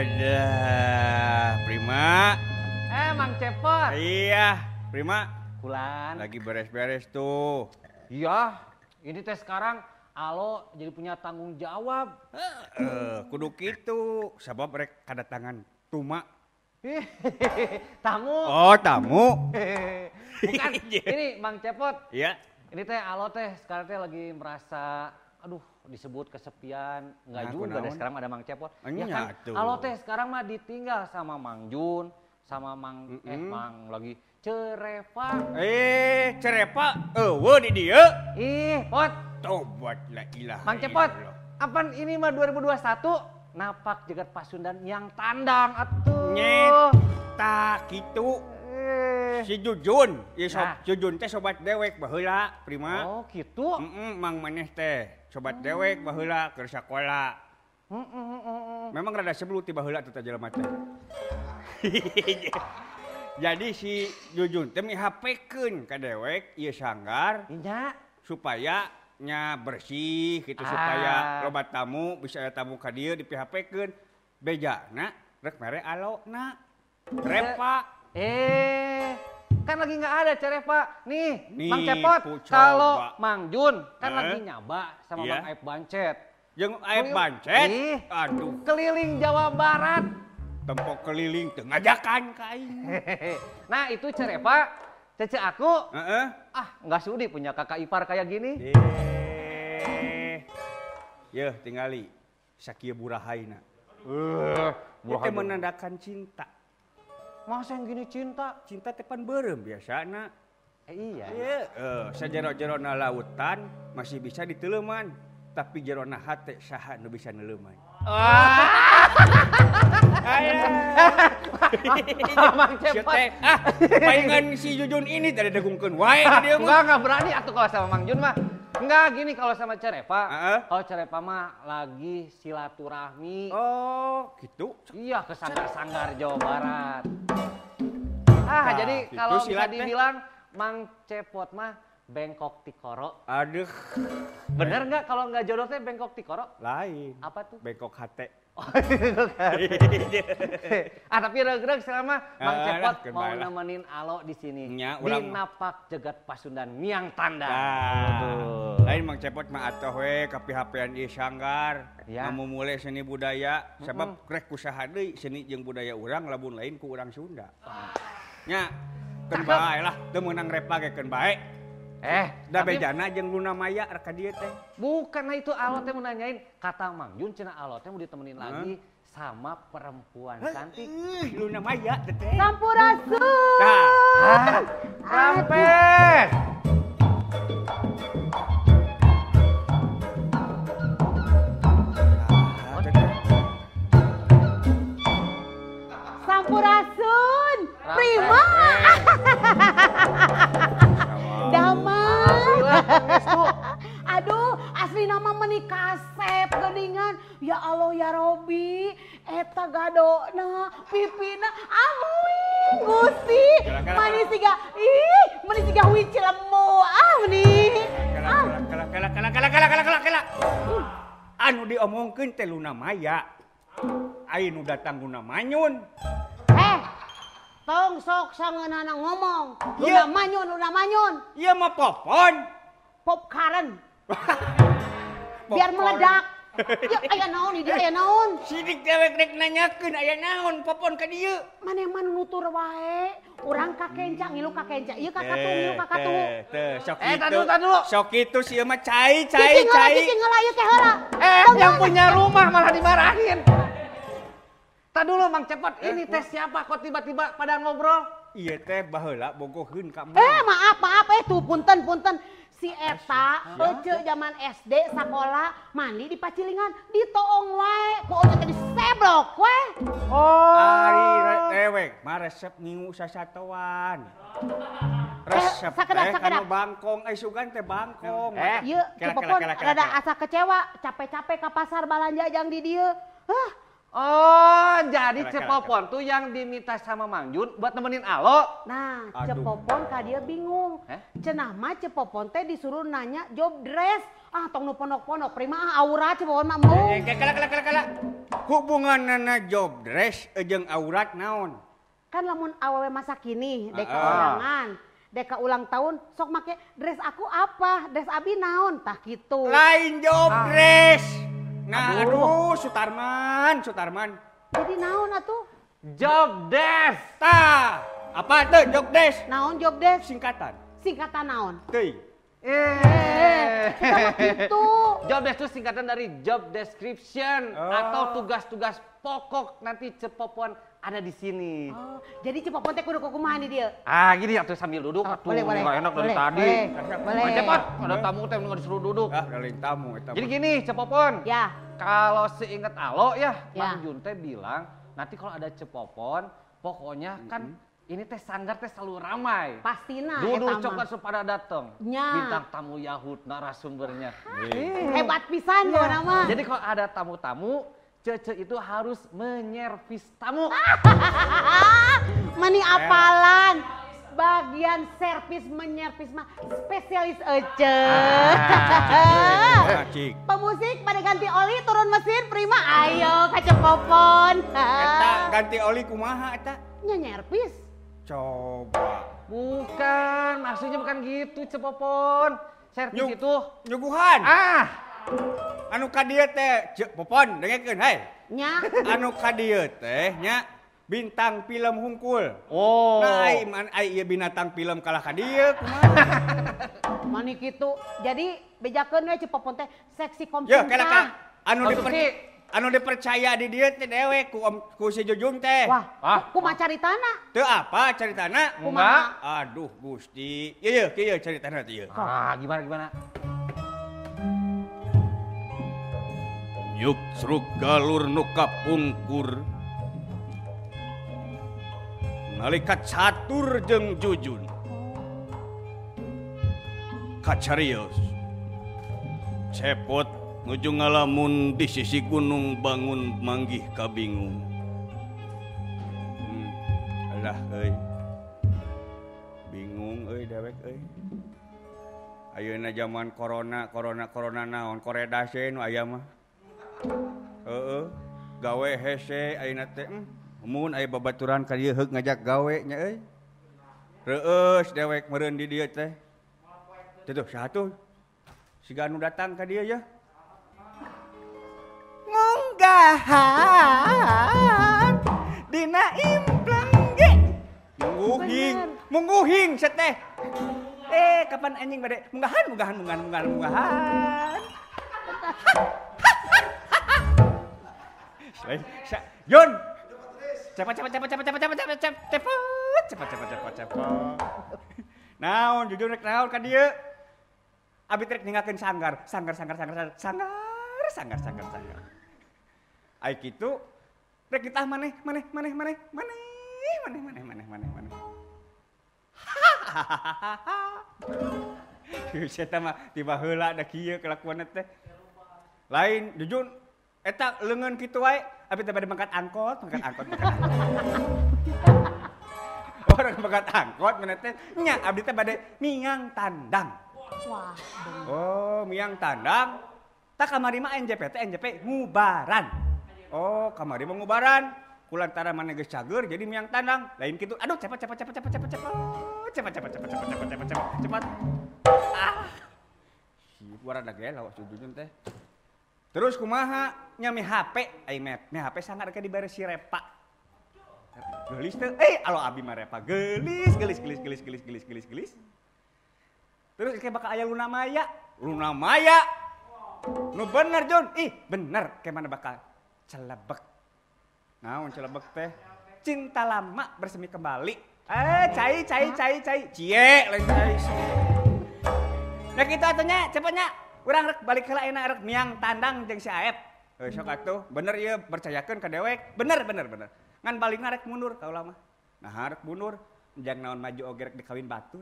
Adah, Prima. Mang Cepot. Iya, Prima. Kulan. Lagi beres-beres tuh. Iya, ini teh sekarang Alo jadi punya tanggung jawab. Kudu kitu, sabab rek kadatangan tuma. Tamu. Oh, tamu. Bukan, ini Mang Cepot. Iya. Ini teh Alo teh sekarang teh lagi merasa, aduh, disebut kesepian. Enggak Nah, juga deh kunaon? Sekarang ada Mang Cepot. Ya Enya kan, tuh. Alo teh sekarang mah ditinggal sama Mang Jun, sama Mang Mang lagi Cerepa. Cerepa eueuh di dieu. Ih, Pot. Tobat la ilaha. Mang Cepot, apaan ini mah 2021 napak jagat Pasundan yang tandang atuh. Nyeta kitu. Si Jujun, ieu sob, Nah. Jujun teh sobat dewek baheula, Prima. Oh, gitu. Mang maneh teh sobat dewek baheula keur sakola. Memang rada sebelu ti baheula teh jelema teh. Jadi si Jujun teh mihapekeun ka dewek ieu sanggar Nya. supaya nya bersih gitu, supaya loba tamu bisa aya tamu ka dieu dipihapekeun. Bejana rek mere alona. Repa. Kan lagi nggak ada Cerepa. Nih, Nih, Mang Cepot, kalau Mang Jun kan lagi nyaba sama Iya. Mang Aep Bancet. Jeung Aep Bancet? Ih. Aduh. Keliling Jawa Barat. Tempok keliling teu ngajakan ka aing. Nah, itu Cerepa, cece aku. Heeh. Ah, nggak sudi punya kakak ipar kayak gini. Yeuh, tingali sakieu burahaina. Itu menandakan cinta. Masa yang gini cinta? Cinta teh pan beureum biasana. Iya. Iya, sajerona lautan masih bisa diteuleman, tapi jerona hate saha nu bisa neuleuman. Mang Cepot. Ah, palingan si Jujun ini tadi degungkeun wae ka dieu mah. Enggak berani atuh kalau sama Mang Jun mah. Enggak gini kalau sama Cerepa. Heeh. Kalau Cerepa mah lagi silaturahmi. Oh, gitu. Iya, ke sanggar-sanggar Jawa Barat. Ah, Nah, jadi gitu kalau bisa silat teh. dibilang Mang Cepot mah bengkok tikoro. Aduh. Bener nggak kalau nggak jodoh teh bengkok tikoro? Lain. Apa tuh? Bengkok hate. Oh, bengkok hate. Ah, tapi regreg selama Mang Cepot lah, mau lah. nemenin Alo di sini. Nya, di urang mah. napak jagat Pasundan Miang Tandang. Nah, lain Mang Cepot mah atoh we ka pihapean ieu sanggar. Ya. Ngamumule seni budaya sabab rek kusaha deui seni jeung budaya urang lamun lain ku urang Sunda. Nya, keun bae lah, teu meunang repa ge keun bae. Da Tapi bejana jeung Luna Maya rek ka dieu teh. bukan, nah itu Alo teh mau nanyain kata Mang Jun cenah Alo teh mau ditemenin lagi sama perempuan cantik. Luna Maya teh. Sampurasun. Tah. Rampes. Sampurasun. Prima. Damai. Aduh, asli nama meni kasep geuningan. Ya Allah ya Robi, eta gadona, pipina, amuing Gusti. Manis siga, ih, manis siga hui cilemu. Ah, meni. Kela kela kela kela kela kela kela kela. Anu diomongkeun teh Luna Maya. Ai nu datang Luna Manyun. Tong sok sangeunana ngomong. Luna Manyun, Luna Manyun. Ieu mah popon. Popcorn. Biar meledak. Ya aya naon di dieu aya naon? Sidik dewek rek nanyakeun aya naon popon ka dieu. Maneh mah nutur wae. Urang ka kenca ngilu ka kenca. Ieu ka katu ngilu ka katu. Teh, sok kitu. Tah dulu. Sok kitu sieun mah cai cai cai. Cicing heula ieu teh heula. Yang punya rumah malah dimarahin. Tah dulu Mang Cepot, ini teh siapa kok tiba-tiba pada ngobrol? Iya teh baheula bogoheun ka Mang. Maaf maaf tuh punten punten. Si eta ece zaman SD sakola mandi di pacilingan ditoong wae ku ojek teh diseblok we. Oh. Ari dewek mah resep ngingu sasatoan. Resep teh kanu bangkong, sugan teh bangkong. Ieu Cepopon rada asa kecewa, capek-capek ka pasar balanja jang di dieu. Hah. Oh, jadi Cepopon tuh yang diminta sama Mang Jun buat nemenin Alo. Nah, Cepopon ka dia bingung. Cenah mah Cepopon teh disuruh nanya job dress. Ah, tong nu pondok-pondok prima ah aurat Cepopon mah embung. Kala kala kala kala. Hubunganana job dress jeung aurat naon? Kan lamun awewe masa kini deka undangan, deka ulang tahun sok make dress aku apa? Dress abi naon? Tah kitu. Lain job dress. Nah, aduh Sutarman, Sutarman. Jadi naon atuh? Job desk. Tah, apa tuh job desk? Naon job desk? Singkatan. Singkatan naon? Teuing. Sama gitu. Job desk itu singkatan dari job description atau tugas-tugas pokok nanti Cepopon ada di sini. Oh, jadi Cepopon teh kudu kumaha nih dia? Ah, gini atuh sambil duduk atuh. Boleh, boleh. Nggak enak dari boleh, tadi. Boleh. Cepat, ada tamu teh nggak disuruh duduk. Ah, lain tamu eta. Jadi gini Cepopon. Ya. Kalau seingat Alo ya, ya. Mang Jun teh bilang nanti kalau ada Cepopon, pokoknya kan ini teh sanggar teh selalu ramai. Pastina. Duduk coklat pada dateng. Nya. Bintang tamu Yahud narasumbernya. Hebat pisan gua nama. Jadi kalau ada tamu-tamu, Cece itu harus menyervis tamu. Meni apalan. Bagian servis menyervis mah spesialis Ece. Pemusik pada ganti oli turun mesin prima ayo ka Cepopon. Eta ganti oli kumaha eta? Nya nyervis. Coba. Bukan, maksudnya bukan gitu Cepopon. Servis itu nyuguhan. Ah. Anu ka dieu teh Cepopon dengekeun hei. Nya. Anu ka dieu teh nya bintang film hungkul. Oh. Nah, ai ieu binatang film kalah ka dieu kumaha. Mani kitu. Jadi bejakeun we Cepopon teh seksi konsumsi. Yeuh, kela ka anu dipercaya di dieu teh dewek ku si Jujung teh. Wah, kumaha caritana? Teu apa caritana? Kumaha? Aduh Gusti. Ieu kieu caritana teh ieu. Ah, gimana? Nyuksruk galur nu kapungkur. Nalika catur jeung Jujun. Kacarios. Cepot nuju ngalamun di sisi gunung bangun manggih kabingung. Alah euy. Bingung euy dewek euy. Ayeuna zaman corona, corona naon koredase nu aya mah. Heeh, gawe hese ayeuna teh. Mun aya babaturan ka dieu heug ngajak gawe nya euy. Reueus dewek meureun di dieu teh. Teh tuh saha tuh? Siga anu datang ka dieu ya. Munggahan dina implang ge. Mungguhing, mungguhing seteh. Kapan anjing bade munggahan munggahan munggahan munggahan munggahan. Yun. Cepat cepat cepat cepat cepat cepat cepat cepat cepat cepat cepat cepat. Naon jujur rek naon ka dieu? Abi rek ninggalkeun sanggar, sanggar sanggar sanggar sanggar sanggar sanggar sanggar. Ai kitu rek ditah maneh maneh maneh maneh maneh maneh maneh maneh maneh maneh. Hahaha. Mah tiba heula da kieu kelakuanna teh. Lain jujur eta leungeun kitu wae abi teh bade mangkat angkot, mangkat angkot, mangkat angkot. Orang mangkat angkot mana teh nya abdi teh bade miang tandang. Wah. Oh, miang tandang. Tak kamari mah NJP teh NJP ngubaran. Oh, kamari mah ngubaran. Kulantaran mana geus cager jadi miang tandang. Lain kitu. Aduh, cepat cepat cepat cepat cepat cepat. Cepat cepat cepat cepat cepat cepat cepat cepat. Ah. Si warna gelo jujun teh. Terus kumaha nya mi HP, ai mi HP sangat rek dibere si Repa. Geulis teh, alo abi mah Repa geulis geulis geulis geulis geulis geulis geulis geulis. Terus kayak bakal aya Luna Maya. Luna Maya. Nu bener Jun, ih bener kayak mana bakal celebek. Naon celebek teh? Cinta lama bersemi kembali. Cai cai cai cai. Cie lain cai. Nah kitu atuh nya, cepet nya. Urang rek balik heula enak rek miang tandang jeung si Aep. Heuh sok atuh, bener ieu percayakeun ka dewek. Bener bener bener. Ngan balikna rek mundur kaula mah. Nah rek mundur, jang naon maju oge rek dikawin batur.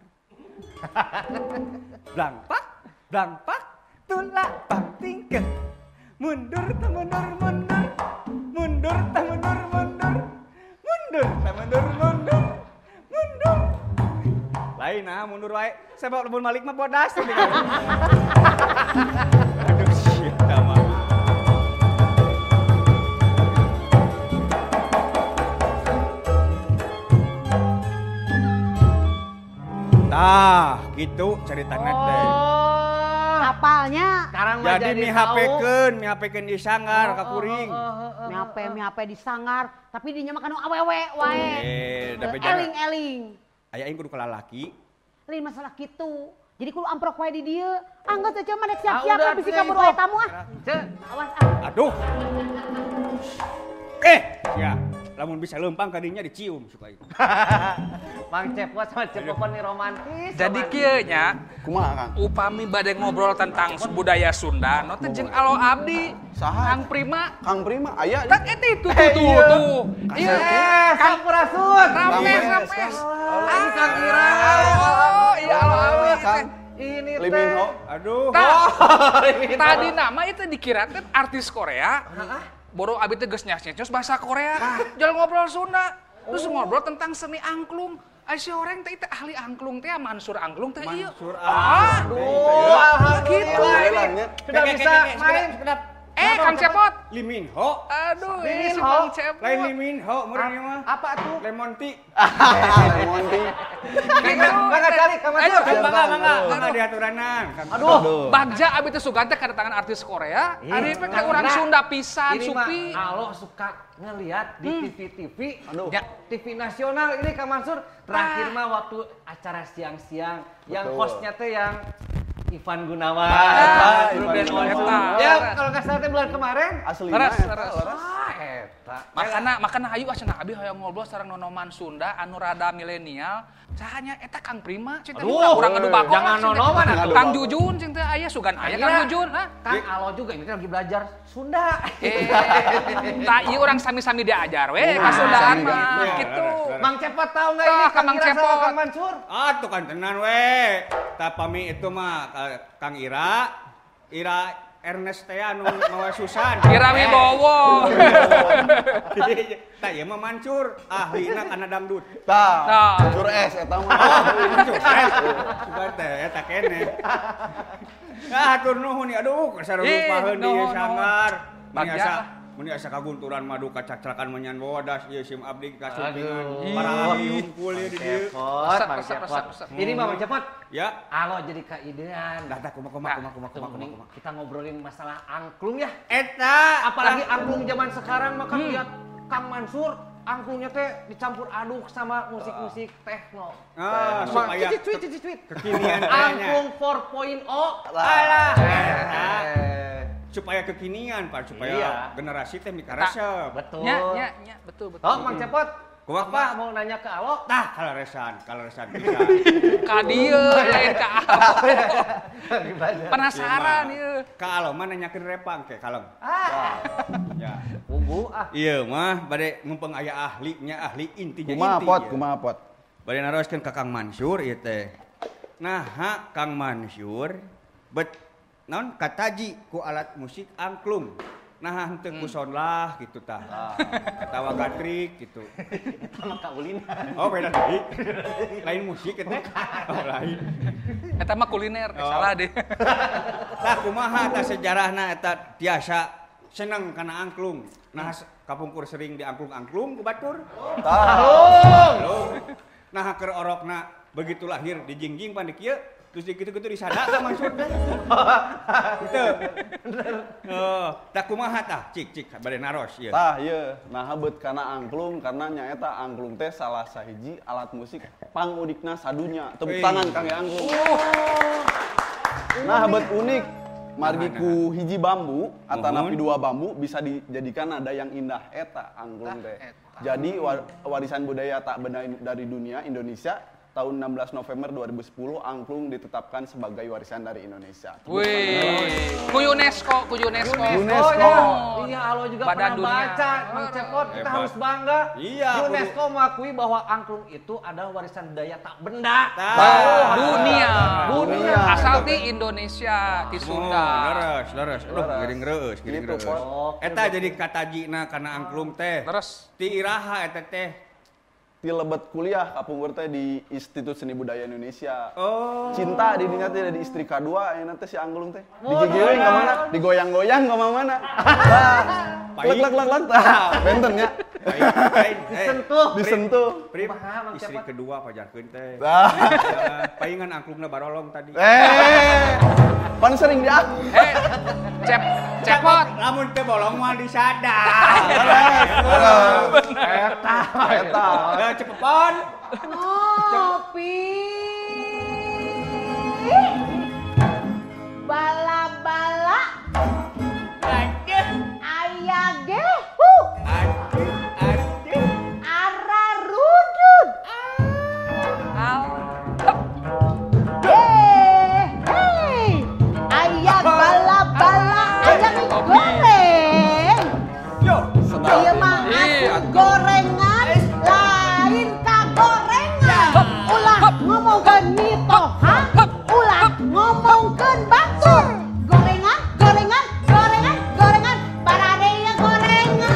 Blangpak, blangpak, tulak bangtingkeun. Mundur ta mundur mundur. Mundur ta mundur mundur. Mundur ta mundur mundur. Mundur. Lain nah mundur wae. Sebab lamun malik mah bodas. Tah, gitu ceritana teh. Oh. Apalnya. Sekarang mah jadi mihapekeun di sanggar ka kuring. Mihape di sanggar, tapi dinya mah kanu awewe wae. Eling-eling. Aya aing kudu ka lalaki. Lain masalah kitu. Jadi kudu amprok wae di dieu. Anggeus teh mah rek siap-siap lah bisi kabur wae tamu ah. Awas ah. Aduh. Ya, lamun bisa lempang kadinya dicium suka itu. Mang Cepot sama Cepopon ini romantis. Jadi kieu nya, kumaha Kang? Upami bade ngobrol tentang budaya Sunda, no teh jeung alo abdi. Saha? Kang Prima. Kang Prima aya. Tak eta itu tuh. Iya, Sampurasun. Rampes. Kang Ira. Iya alo abdi. Ini teh. Liminho. Aduh. Tadi nama itu dikira teh artis Korea. Boro abi teh geus nyas-nyos bahasa Korea, jalan ngobrol Sunda. Terus ngobrol tentang seni angklung. Ai si horeng teh ahli angklung teh Mansur angklung teh ieu. Mansur angklung. Aduh, alhamdulillah ini sudah bisa main. Kang Cepot. Liminho. Aduh, si Kang Cepot. Lain Liminho meureun ieu mah. Apa tuh? Lemon tea. Lemon tea. Mangga cari Kang Mansur. Mangga diaturanan. Aduh. Bagja abi teh sugan teh kedatangan artis Korea, ari teh urang Sunda pisan supi. Alo suka ngelihat di TV-TV, TV nasional ini Kang Mansur. Terakhir mah waktu acara siang-siang yang hostnya teh yang Ivan Gunawan, Ruben Onsu. Ya, kalau nggak salah teh bulan kemarin. Asli. Leres. Eta. Makana hayu cenah abi hoyong ngobrol sareng nonoman Sunda anu rada milenial. Sahanya eta Kang Prima cing teh urang ngadu bakol. Jangan nonoman atuh. Kang Jujun cing teh aya sugan aya Kang Jujun. Kang Alo juga ini lagi belajar Sunda. Tah ieu urang sami-sami diajar we ka Sundaan mah kitu. Mang Cepot tahu nggak ini Kang Ira sama Kang Mansur? Ah tuh kan tenan we. Tapami itu mah Kang Ira, Ira Ernest teh anu mawa Susan. Ira Wibowo. Tah ieu mah Mansur, ahlina kana dangdut. Tah, Mansur S eta mah. Mansur S. Sugan teh eta keneh. Ah hatur nuhun aduh kasarupaheun di sanggar. Meni asa kagunturan madu kacacrakan menyan bodas ieu sim abdi kasumpingan para ahli hungkul ieu di dieu. Mang Cepot. Ini mah Mang Cepot. Ya. Alo jadi kaidean. Dah kumaha. Kita ngobrolin masalah angklung ya. Eta, apalagi angklung zaman sekarang mah kan lihat Kang Mansur angklungnya teh dicampur aduk sama musik-musik techno. Ah, supaya cuit. Kekinian angklung 4.0. Alah. Supaya kekinian Pak, supaya generasi teh mikaresep. Betul. Nya, betul. Oh, Mang Cepot. Kumaha mau nanya ke Alo? Tah, kaleresan bisa. Ka dieu lain ka Alo. Penasaran ieu. Ka Alo mah nanyakeun repang ke kalem. Ah. Ya. Bumbu ah. Ieu mah bade mumpung aya ahli nya ahli intinya kumaha inti. Pot, kumaha pot. Bade naroskeun ka Kang Mansur ieu teh. Nah, Kang Mansur bet naon kataji ku alat musik angklung. Nah henteu ku sonlah gitu tah. Atawa gatrik gitu. Eta mah kaulina. Oh beda deui. Lain musik eta. Oh lain. Eta mah kuliner, salah deh. Tah kumaha tah sejarahna eta tiasa seneng kana angklung. Nah kapungkur sering diangklung-angklung ku batur. Tah. Nah keur orokna begitu lahir dijingjing pan di kieu. Terus gitu-gitu disada ka Mansur teh. Gitu. Oh, tah kumaha tah? Cik bade naros ieu. Tah ieu, naha beut kana angklung karena nyaeta angklung teh salah sahiji alat musik pangunikna sadunya. Tepuk tangan kangge angklung. Nah beut unik margi ku hiji bambu atanapi dua bambu bisa dijadikan nada yang indah eta angklung teh. Jadi warisan budaya tak benda dari dunia Indonesia tahun 16 November 2010 angklung ditetapkan sebagai warisan dari Indonesia. Wih, ku UNESCO. UNESCO. Iya, Alo juga Badan pernah dunia. Baca, Mang Cepot, kita harus bangga. Iya, UNESCO mengakui bahwa angklung itu adalah warisan budaya tak benda. Dunia. Dunia. Asal di Indonesia, di Sunda. Leres. Aduh, giring reus. Eta jadi katajina kana angklung teh. Leres. Ti iraha eta teh. Di lebet kuliah kapungkur teh di Institut Seni Budaya Indonesia. Oh. Cinta di dinya teh di istri kadua ayeuna teh si angklung teh. Digigiling ka mana? Digoyang-goyang ka mana? Tah, Lek lek lek lek. Tah, benten nya. Disentuh. Disentuh. Istri kedua pajarkeun teh. Paingan angklungna barolong tadi. Pan sering dia. Cepot. Lamun teu bolong mah disadar. Eta. Eta. Cepopon. Ngopi. Bala-bala. Aya ge. Aduh. Ararudud. Hei. Aya bala-bala, aya mie goreng. Yo, ieu mah asin gorengan, lain kagorengan. Ulah ngomongkeun mitoha, ulah ngomongkeun batur. Gorengan, gorengan, gorengan, gorengan, paradenya gorengan.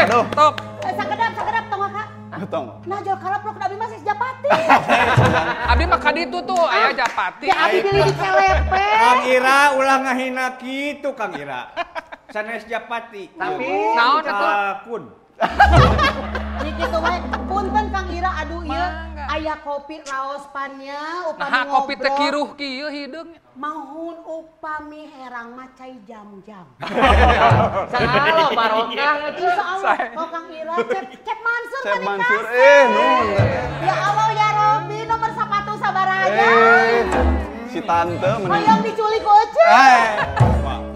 Aduh. Top. Sakedap, sakedap tong Kak. Tong. Nah, jol kalaprok abi mah ses Japati. Abi mah kaditu tuh aya Japati. Ya abi beli di Celepe. Kang Ira ulah ngahina kitu Kang Ira. Sanes Japati. Tapi naon atuh? Akun. Ini kitu wae. Punten Kang Ira aduh ieu aya kopi raos pannya upami Nah, kopi teh ngobrol. kiruh kieu hideung. Mahun upami herang mah cai jam-jam. Salah barokah. Insya Allah, oh Kang Ira, Cep Mansur Cep mah Mansur, dikasih. Nuhun. Ya Allah ya Robi, nomor sepatu sabaraha. Si tante mending. Hoyong diculik ku Ece.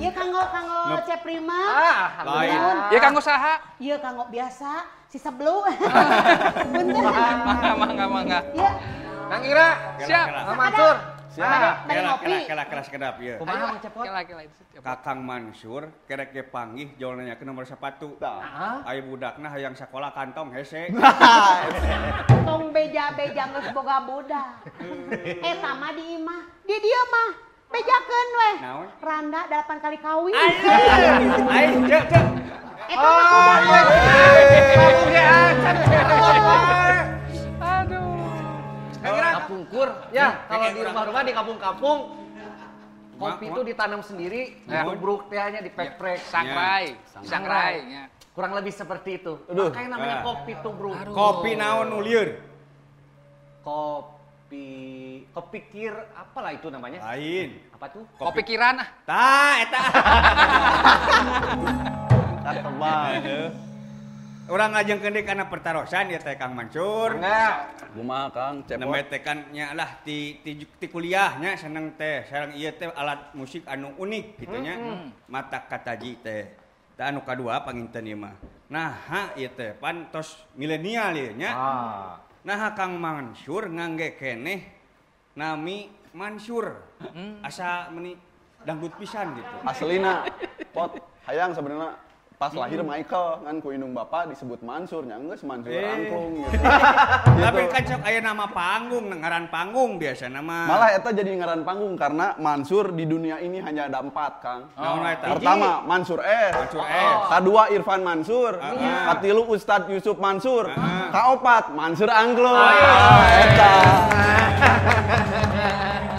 Ieu kanggo kanggo Cep Prima. Lain. Ieu kanggo saha? Ieu kanggo biasa, si seblu. Punten. Mangga mangga mangga. Ieu. Kang Ira, Siap. Kang Mansur. Siap. Bari ngopi. Kela kela sekedap ieu. Kumaha Mang Cepot? Kela kela. Kakang Mansur kerek ge panggih jol nanyakeun nomor sepatu. Tah. Aya budakna hayang sakola kantong hese. Tong beja-beja geus boga budak. Eta mah di imah, di dieu mah bejakeun weh. Naon? Randa 8 kali kawin. Ai, cek cek. Eta mah kumaha? Aduh. Kang Ira, kapungkur ya, kalau di rumah-rumah di kampung-kampung kopi itu ditanam sendiri, ditubruk teh nya dipeprek. Sangrai, sangrai nya. Kurang lebih seperti itu. Aduh. Makanya namanya kopi tubruk. Kopi naon nu lieur? Kopi kepikir apalah itu namanya? Lain. Apa tuh? Kopi kiran ah. Tah eta. Katebang. Urang ngajengkeun deui kana pertarosan ieu teh Kang Mansur. Enggak. Kumaha Kang Cepot? Nembe teh kan nya lah ti kuliah nya seneng teh sareng ieu teh alat musik anu unik kitu nya. Mata kataji teh. Tah anu kadua panginten ieu mah. Naha ieu teh pan tos milenial ieu nya. Naha Kang Mansur ngangge keneh nami Mansur. Asa meni dangdut pisan gitu. Aslina pot hayang sebenarnya pas lahir Michael kan ku indung bapak disebut Mansur nya geus Mansur angklung gitu. Tapi kan sok aya nama panggung, ngaran panggung biasa nama. Malah eta jadi ngaran panggung karena Mansur di dunia ini hanya ada 4, Kang. Naon eta? Pertama Mansur S. Mansur S. Kadua Irfan Mansur. Katilu Ustadz Yusuf Mansur. Kaopat Mansur Angklung. Eta.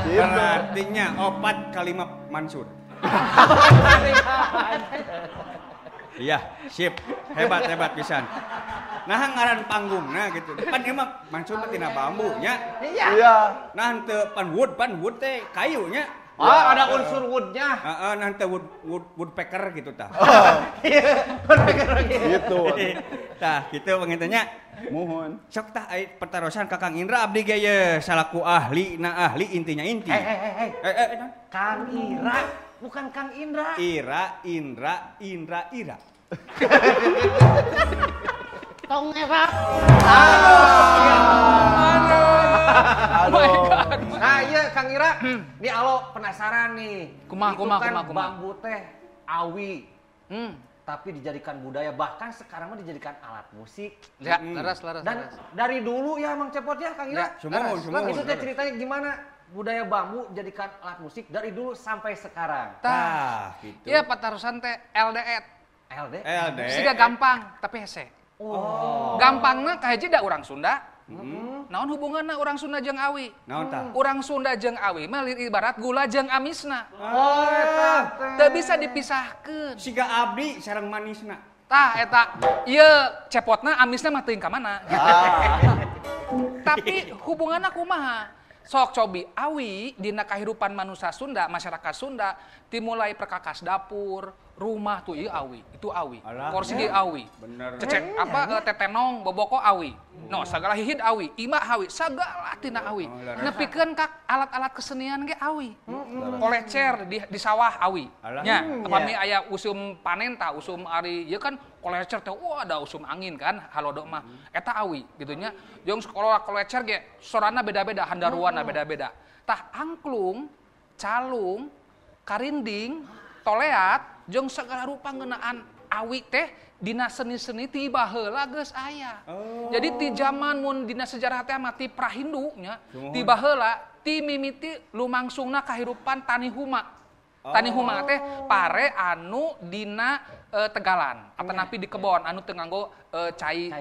Gitu. Artinya 4 kali 5 Mansur. Iya, sip. Hebat, hebat pisan. Nah, ngaran panggungna gitu. Pan ieu mah Mansur mah tina bambu nya. Iya. Nah, henteu pan wood teh kayu nya. Oh, ada unsur woodnya. Heeh, nah henteu woodpecker gitu tah. Iya, woodpecker gitu. Tah, kitu panginten nya. Muhun. Sok tah ai pertarosan ka Kang Indra abdi ge ye salaku ahli na ahli intinya inti. Kang Ira, bukan Kang Indra. Ira, Indra, Indra, Ira. Tong ngerap. Aduh. Nah, iya Kang Ira, nih alo penasaran nih. Kumaha, Itu kumaha, kan kumaha, kumaha. bambu teh awi. Tapi dijadikan budaya, bahkan sekarang mah dijadikan alat musik. Ya, leres, leres. Dan dari dulu ya Mang Cepot ya Kang Ira. Ya, sumuhun, sumuhun. Itu teh ceritanya gimana budaya bambu jadikan alat musik dari dulu sampai sekarang. Tah, gitu. Iya, patarosan teh LDE. LD? LD. Siga gampang, tapi hese. Oh. Gampangna kahiji da urang Sunda. Naon hubunganna urang Sunda jeung awi? Naon tah? Urang Sunda jeung awi mah ibarat gula jeung amisna. Oh, eta. Teu bisa dipisahkeun. Siga abdi sareng manisna. Tah eta ieu cepotna amisna mah teuing ka mana gitu. Tapi hubunganna kumaha? Sok cobi awi dina kahirupan manusia Sunda, masyarakat Sunda dimulai perkakas dapur, rumah tuh ieu awi, itu awi. Kursi ge awi. Bener. Cecek apa tetenong boboko awi. No, sagala hihid awi, imah awi, sagala tina awi. Nepikeun ka alat-alat kesenian ge awi. Kolecer di sawah awi. Nya, upami aya usum panen tah, usum ari ieu kan kolecer teh wah ada usum angin kan halodo mah. Eta awi gitu nya. Jeung sekolah kolecer ge sorana beda-beda, handaruana beda-beda. Tah angklung, calung, karinding, toleat jeung segala rupa ngeunaan awi teh dina seni-seni ti baheula geus aya. Jadi ti zaman mun dina sejarah teh mah ti prahindu nya, ti baheula ti mimiti lumangsungna kahirupan tani huma. Tani huma teh pare anu dina tegalan atanapi di kebon anu teu nganggo cai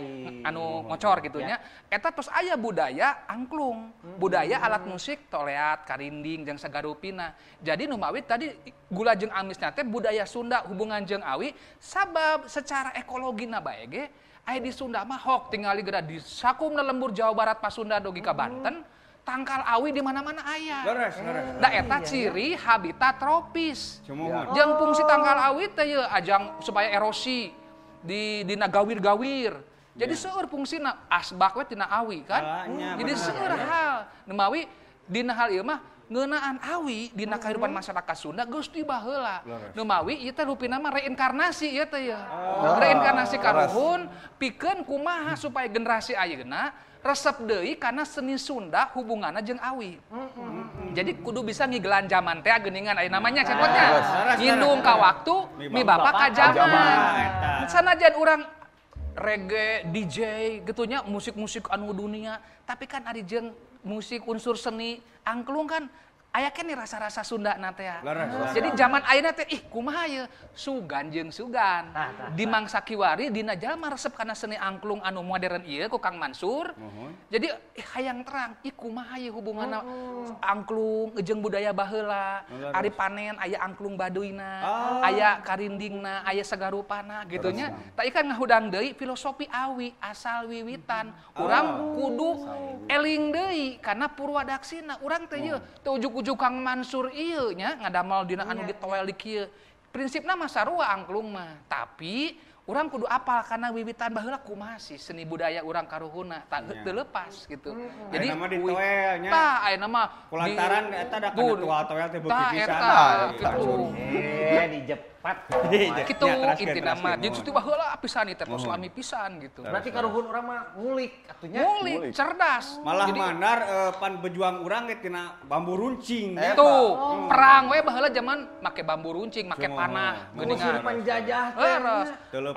anu ngocor gitu nya. Eta tos aya budaya angklung, budaya alat musik toleat, karinding jeung sagarupina. Jadi nu mawi tadi gula jeung amisna teh budaya Sunda hubungan jeung awi sabab secara ekologina bae ge aya di Sunda mah hok tingali geura di sakumna lembur Jawa Barat Pasunda dugi ka Banten. Tangkal awi di mana-mana aya. Leres, leres. Da eta ciri habitat tropis. Jeung fungsi tangkal awi teh yeuh ajang supaya erosi di dina gawir-gawir. Jadi seueur fungsina asbak we tina awi kan. Jadi seueur hal. Nu mawi dina hal ieu mah ngeunaan awi dina kahirupan masyarakat Sunda geus ti baheula. Nu mawi ieu teh rupina mah reinkarnasi ieu teh yeuh. Reinkarnasi karuhun pikeun kumaha supaya generasi ayeuna resep deui karena seni Sunda hubunganna jeung awi. Jadi kudu bisa ngigelan jaman teh geuningan aya namanya cepotnya. Ngindung ka waktu, mi bapa ka jaman. Sanajan urang reggae, DJ gitunya musik-musik anu dunia, tapi kan ari jeung musik unsur seni angklung kan aya keneh rasa-rasa Sunda na teh. Jadi zaman ayeuna teh ih kumaha ye sugan jeung sugan. Di mangsa kiwari dina jalma resep kana seni angklung anu modern ieu ku Kang Mansur. Jadi hayang terang ih kumaha ye hubunganna angklung jeung budaya baheula. Ari panen aya angklung baduyna, aya karindingna, aya sagarupana gitu nya. Tah ieu kan ngahudang deui filosofi awi asal wiwitan. Urang kudu eling deui kana purwadaksina. Urang teh ye teu ujug-ujug Kang Mansur ieu nya ngadamel dina anu ditoel di kieu. Prinsipna mah sarua angklung mah, tapi urang kudu apal kana wiwitan baheula kumaha sih seni budaya urang karuhunna teu leupas gitu. Jadi ayeuna mah ditoel nya. Tah ayeuna mah kulantaran eta da kana toel-toel teh beuki pisan. Kitu. Dijepat. Kitu intina mah. Jadi teu baheula pisan ieu teh tos lami pisan gitu. Berarti karuhun urang mah ngulik atunya. Ngulik, cerdas. Malah mandar pan bejuang urang ge tina bambu runcing. Tuh, perang we baheula zaman make bambu runcing, make panah geuningan. Penjajah teh.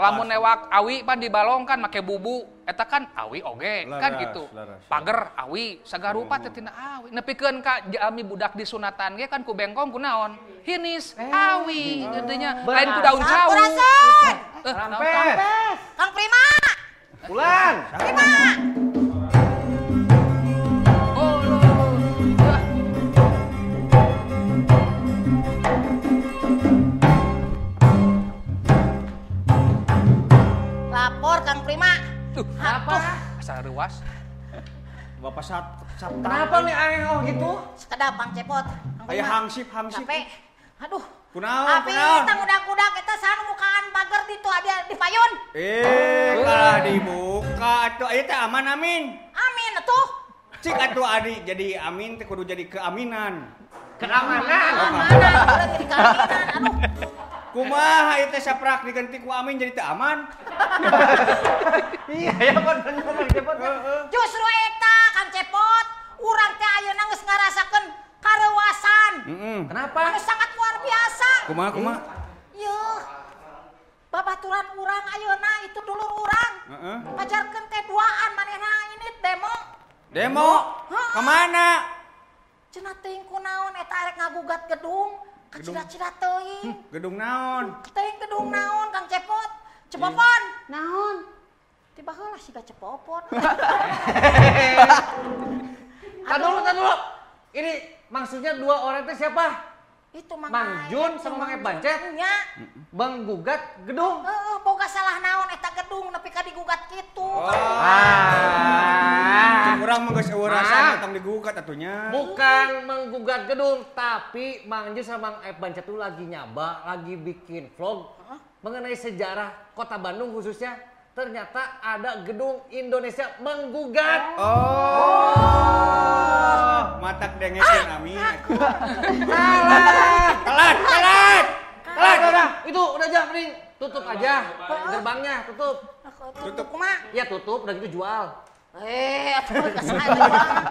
Lamun newak awi pan dibalong kan make bubu, eta kan awi oge kan gitu. Pager awi, sagarupa teh tina awi. Nepikeun ka jalmi budak disunatan ge kan ku bengkong ku naon? Hinis awi intinya lain ku daun cau. Rampes. Kang Prima. Pulang. Prima. Lapor Kang Prima. Tuh, apa? Asal ruas. Bapak Sabta. Kenapa nih aeng oh gitu? Sekedap Kang Cepot. Aya hangsip hangsip. Capek. Aduh. Kunaon? Api tang udak-udak eta saha mukaan pager ditu aya di payun. Kalah dibuka atuh ieu teh aman amin. Amin atuh. Cik atuh adi jadi amin teh kudu jadi keaminan. Keamanan. Keamanan, udah jadi keaminan. Aduh. Kumaha ieu teh saprak diganti ku amin jadi teu aman. Iya ya bener Kang Cepot. Justru eta Kang Cepot, urang teh ayeuna geus ngarasakeun karewasan. Kenapa? Anu sangat luar biasa. Kumaha kumaha? Yeuh. Babaturan urang ayeuna itu dulur urang. Pajarkeun teh duaan manehna ini demo. Demo? Kemana? Cenah teuing kunaon eta arek ngagugat gedung. Kacida-cida teuing. Gedung naon? Teuing gedung naon Kang Cepot? Cepopon. Naon? Tiba heula siga cepopon. Tar dulu. Ini maksudnya dua orang itu siapa? Itu Mang Jun sama Mang Ep Bancet. Nya. Menggugat gedung. Heeh, boga salah naon eta gedung nepi ka digugat kitu. Urang mah geus eueuh rasa tong digugat atunya. Bukan menggugat gedung, tapi Mang Jun sama Mang Ep Bancet tuh lagi nyaba, lagi bikin vlog mengenai sejarah Kota Bandung khususnya. Ternyata ada gedung Indonesia menggugat. Oh. Matak dengekeun Ami. Salah. Telat. Udah, itu udah aja mending tutup aja gerbangnya, tutup. Tutup kumaha? Ya tutup, udah gitu jual. Atuh geus jual.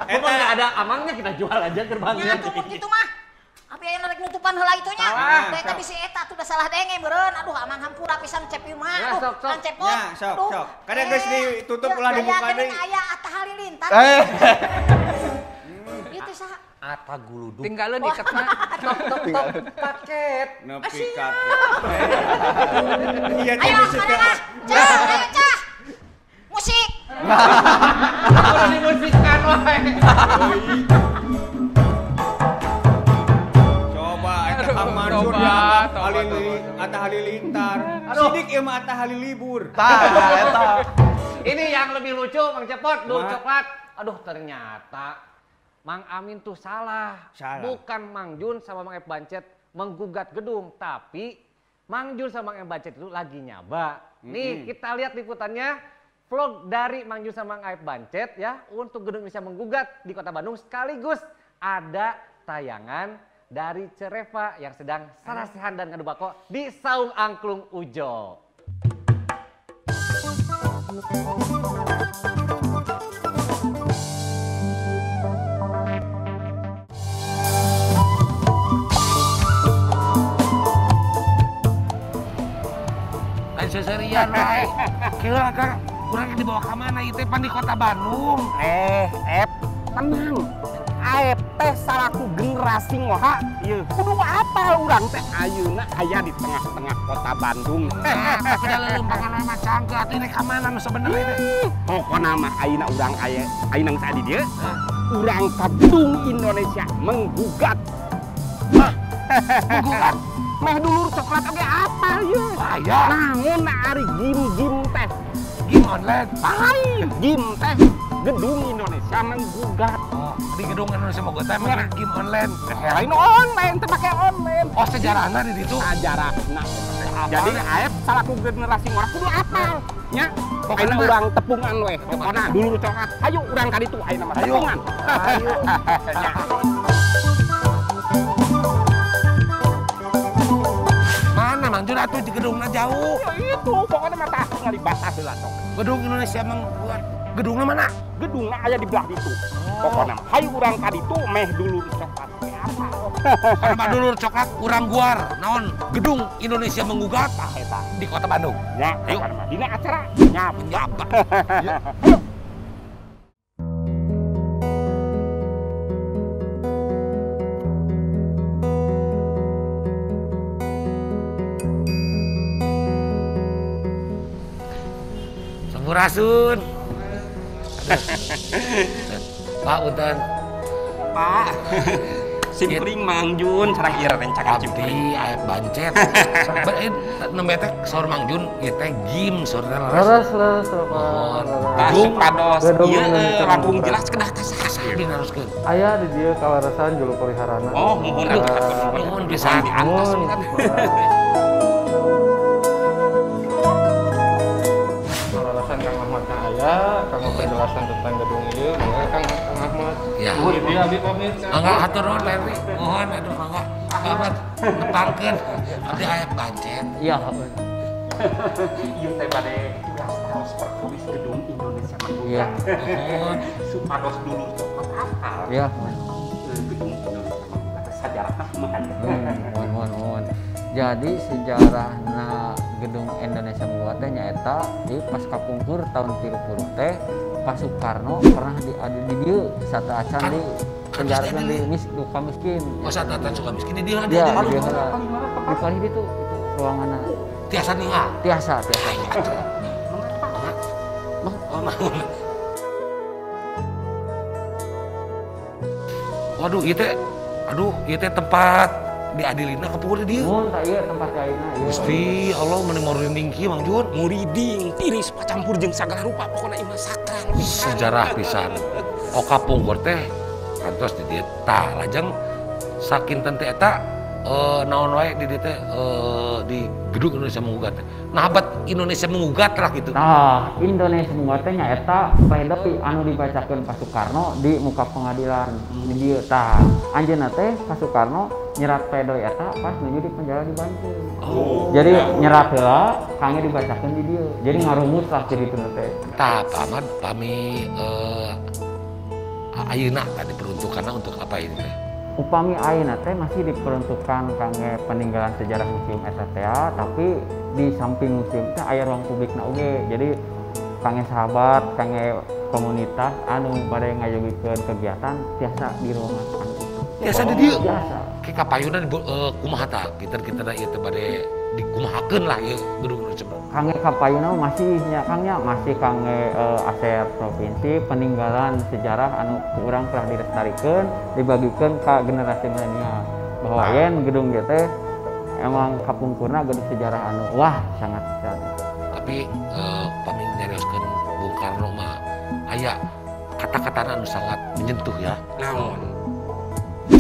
Emang enggak ada amangnya kita jual aja gerbangnya. Ya tuh kitu mah. Abi aya rek nutupan heula itu nya. Da eta bisi eta tuh udah salah denge meureun. Aduh amang hampura pisan cep ieu mah. Aduh, kan cepot. Ya, sok. Kadang geus ditutup ulah dibuka deui. Aya Atta Halilintar. Ieu teh saha? Atta Guludug. Tinggalin iketna. Tok paket. Nepi ka. Iya teh Ayo musik. Cah, ayo cah. Musik. Udah dimusikkan wae. Mansur Atta Halilintar. Sidik ieu mah Atta Halilibur. Tah eta. Ini yang lebih lucu Mang Cepot, dul coklat. Aduh ternyata Mang Amin tuh salah. Bukan Mang Jun sama Mang Ep Bancet menggugat gedung, tapi Mang Jun sama Mang Ep Bancet itu lagi nyaba. Nih kita lihat liputannya vlog dari Mang Jun sama Mang Ep Bancet ya untuk gedung Indonesia menggugat di Kota Bandung sekaligus ada tayangan dari Cereva yang sedang sarasehan dan ngadu bako di Saung Angklung Ujo. Lain seserian wae. Kira kang kurang dibawa ka mana ieu teh pan di Kota Bandung. Tenang. Aep teh salaku generasi ngoha ieu kudu apal urang teh ayeuna aya di tengah-tengah Kota Bandung. Tapi da leuleumpangan mah cangkeut atuh rek ka mana nu sebenarnya teh? Pokona mah ayeuna urang aya ayeuna geus aya di dieu. Urang ka gedung Indonesia menggugat. Hah? Menggugat? Meh dulur coklat oge apal ieu. Aya. Naon ari gim-gim teh? Gim online. Lain gim teh gedung Indonesia menggugat. Oh, di gedung Indonesia menggugat teh emang game online. Lain online, teh pakai online. Oh, sejarahna di ditu. Sejarahna. Jadi aep salaku generasi ngora kudu apal nya. Ayeuna urang tepungan we. Pokona dulur coklat. Ayo urang ka ditu ayeuna mah tepungan. Ayo. Mana Mang Jun atuh di gedungna jauh? Ya itu pokoknya mah tah tinggal dibasah heula sok. Gedung Indonesia menggugat. Gedungna mana? Gedungna aya di belah ditu. Pokona hayu urang ka ditu meh dulur coklat teh apa. Karena dulur coklat urang guar naon gedung Indonesia menggugat tah eta di Kota Bandung. Ya, ayo dina acara nyaba. Ayo. Sampurasun. Pak punten. Pak. Simpring Mang Jun sareng ieu rencangan simpring. Abdi Aep Bancet. Nembe teh saur Mang Jun ieu teh gim saur teh leres. Leres Gedung pados ieu langkung jelas kedah ka saha dinaroskeun. Aya di dieu kaleresan julu peliharana. Oh, muhun atuh nuhun pisan diantos. Kaleresan Kang Ahmad na aya, kanggo penjelasan tentang gedung ieu, mangga Kang Ahmad. Ya. Nuhun ieu abdi pamit. Mangga hatur nuhun Pak RT. Mohon aduh mangga. Pak Ahmad nepangkeun abdi Aep Bancet. Iya. Ieu teh bade tugas taros perkawis gedung Indonesia menggugat. Nuhun. Supados dulur coklat apal. Iya. Gedung Indonesia menggugat sajarahna kumaha ieu? Mohon. Jadi sejarahna gedung Indonesia menggugat teh nyaeta di pas kapungkur tahun 30 teh Pak Soekarno pernah diadil di dieu sateuacan di penjarakeun di Sukamiskin. Oh, sateuacan Sukamiskin di dieu di palih ditu itu ruanganna. Tiasa ningal. Tiasa. Naon? Waduh, ieu teh aduh, ieu teh tempat diadilina kapungkur di dieu. Mun tah ieu tempat ayeuna ieu. Gusti Allah meni merinding kieu Mang Jun. Muriding, tiris pacampur jeung sagala rupa pokona ieu mah sakral pisan. Sejarah pisan. Oh kapungkur teh kantos di dieu tah lajeng sakinten teh eta naon wae di dieu teh di gedung Indonesia Menggugat teh. Nah abad Indonesia Menggugat lah gitu. Tah, Indonesia Menggugat teh nyaeta pledoi anu dibacakeun Pak Soekarno di muka pengadilan di dieu tah. Anjeunna teh Pak Soekarno nyerat pledoi eta pas nuju di penjara di Banten. Oh. Jadi nyerat heula kangge dibacakeun di dieu. Jadi ngarumus lah ceritana teh. Tah, Pak Ahmad pami ayeuna tadi peruntukanna untuk apa ini teh? Upami ayeuna teh masih diperuntukkan kangge peninggalan sejarah museum eta teh, tapi di samping museum teh aya ruang publikna oge. Jadi kangge sahabat, kangge komunitas anu bade ngayogikeun kegiatan tiasa di ruangan anu itu. Tiasa di dieu. Tiasa. Ke kapayuna kumaha tah? Kinten-kintenna ieu teh bade dikumahakeun lah ieu gedung Indonesia. Kangge kapayuna masih nya Kang nya, masih kangge aset provinsi peninggalan sejarah anu ku urang telah dilestarikeun, dibagikeun ka generasi milenial. Bahwa yen gedung ieu teh emang kapungkurna gedung sejarah anu wah sangat pisan. Tapi pami nyarioskeun Bung Karno mah aya kata-katana anu sangat menyentuh ya. Naon?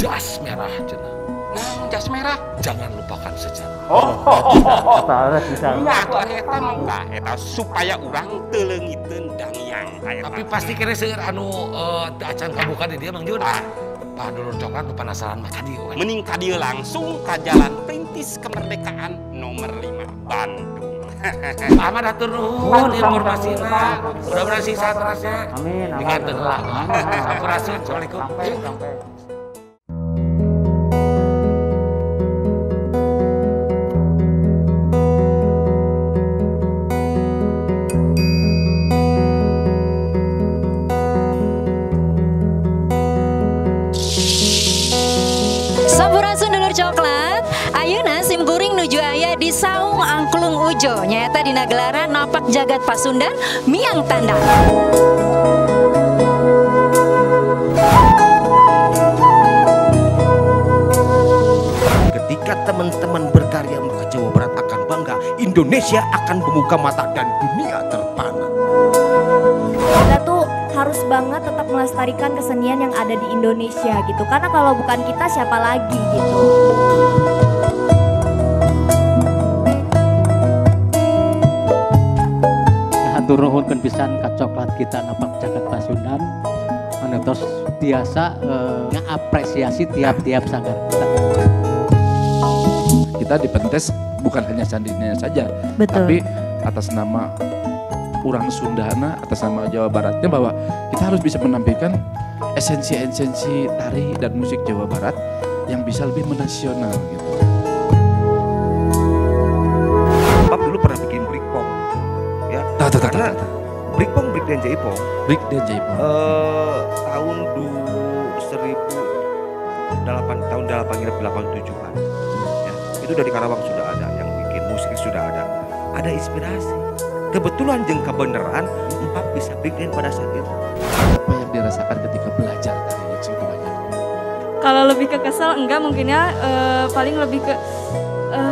Jas merah cenah. Naon jas merah? Jangan lupakan sejarah. Oh, salah bisa. Nya atuh eta mah eta supaya urang teu leungiteun dangyang eta. Tapi pasti kene seueur anu teu acan kabuka di dieu Mang Jun. Pak dulur coklat nu penasaran mah ka dieu we. Mending ka dieu langsung ka Jalan Perintis Kemerdekaan nomor 5 Bandung. Pak Ahmad hatur nuhun informasina. Mudah-mudahan sing sehat terasnya. Amin. Diganten heula. Sampurasun. Assalamualaikum. Sampai sampai. Sampurasun dulur coklat, ayeuna sim kuring nuju aya di Saung Angklung Ujo, nyaeta dina gelaran Napak Jagat Pasundan Miang Tandang. Ketika teman-teman berkarya maka Jawa Barat akan bangga, Indonesia akan membuka mata dan dunia terpana. Kita tuh harus banget tetap melestarikan kesenian yang ada di Indonesia gitu, karena kalau bukan kita siapa lagi gitu. Hatur nuhun pisan ka coklat kita Napak Jagat Pasundan anu tos tiasa ngapresiasi tiap-tiap sanggar kita. Kita di Pentas bukan hanya candinya saja, betul, tapi atas nama orang Sundana, atas nama Jawa Baratnya, bahwa kita harus bisa menampilkan esensi-esensi tari dan musik Jawa Barat yang bisa lebih menasional gitu. Pap dulu pernah bikin breakpong, ya. Karena breakpong, break dan jaipong. Break dan jaipong. Tahun 1887-an, ya, itu dari Karawang sudah ada yang bikin musik, sudah ada inspirasi. Kebetulan jeng kebenaran empat bisa breakdance pada saat itu. Apa yang dirasakan ketika belajar tari yang segitu banyak? Kalau lebih ke kesel enggak mungkin ya, paling lebih ke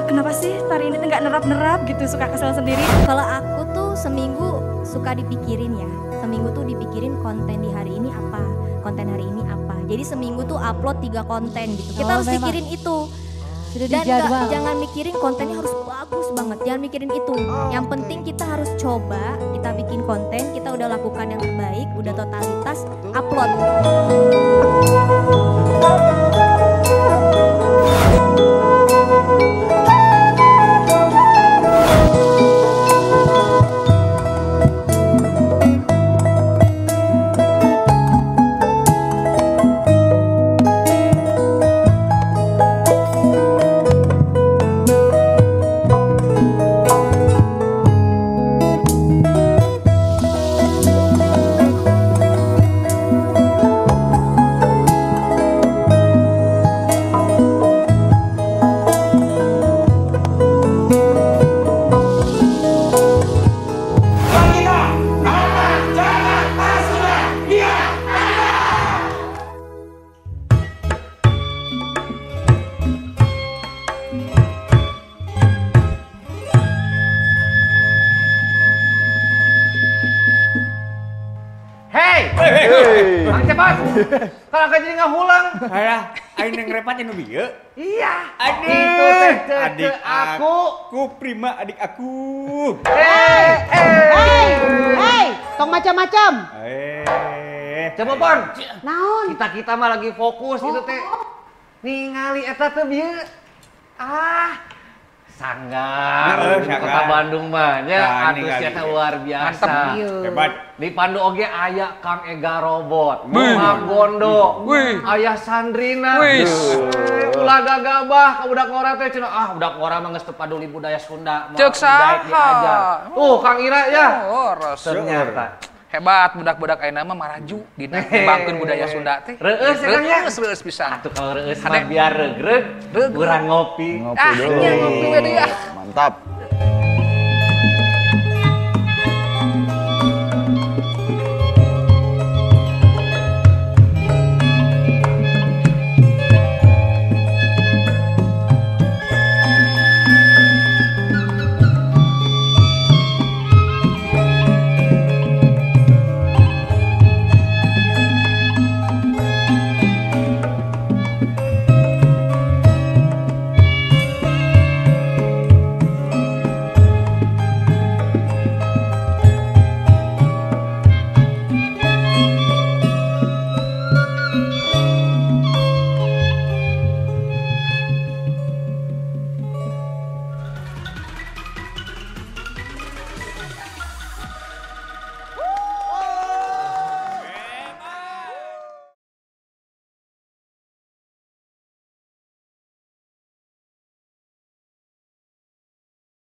kenapa sih tari ini enggak nerap-nerap gitu, suka kesel sendiri. Kalau aku tuh seminggu suka dipikirin ya, seminggu tuh dipikirin konten di hari ini apa, konten hari ini apa. Jadi seminggu tuh upload 3 konten gitu. Kita harus pikirin itu. Sudah Dan gak, jangan mikirin kontennya harus bagus banget, jangan mikirin itu. Yang penting kita harus coba, kita bikin konten, kita udah lakukan yang terbaik, udah totalitas, upload. Mang Cepot. Kalau jadi ngahulang. Halah, aing neng repot anu bieu. Iya. Aduh, itu teh adik aku. Ku Prima adik aku. Hey, tong macam-macam. Coba Pon. Naon? Kita-kita mah lagi fokus itu teh. Ningali eta teh bieu. Ah. Sanggar, Kota Bandung mah nya antusiasnya luar biasa. Hebat. Di Pandu oge aya Kang Ega Robot, Mang Gondo, aya Sandrina. Ulah gagabah ka budak ngora teh cenah, ah budak ngora mah geus teu paduli budaya Sunda. Ceuk saha? Tuh Kang Ira ya. Ternyata hebat budak-budak ayeuna mah maraju dina ngembangkeun budaya Sunda teh. Reueus ya Kang ya. Reueus pisan. Atuh kalau reueus mah biar regreg, urang ngopi. Ngopi dulu. Ah, nya ngopi we deui ah. Mantap.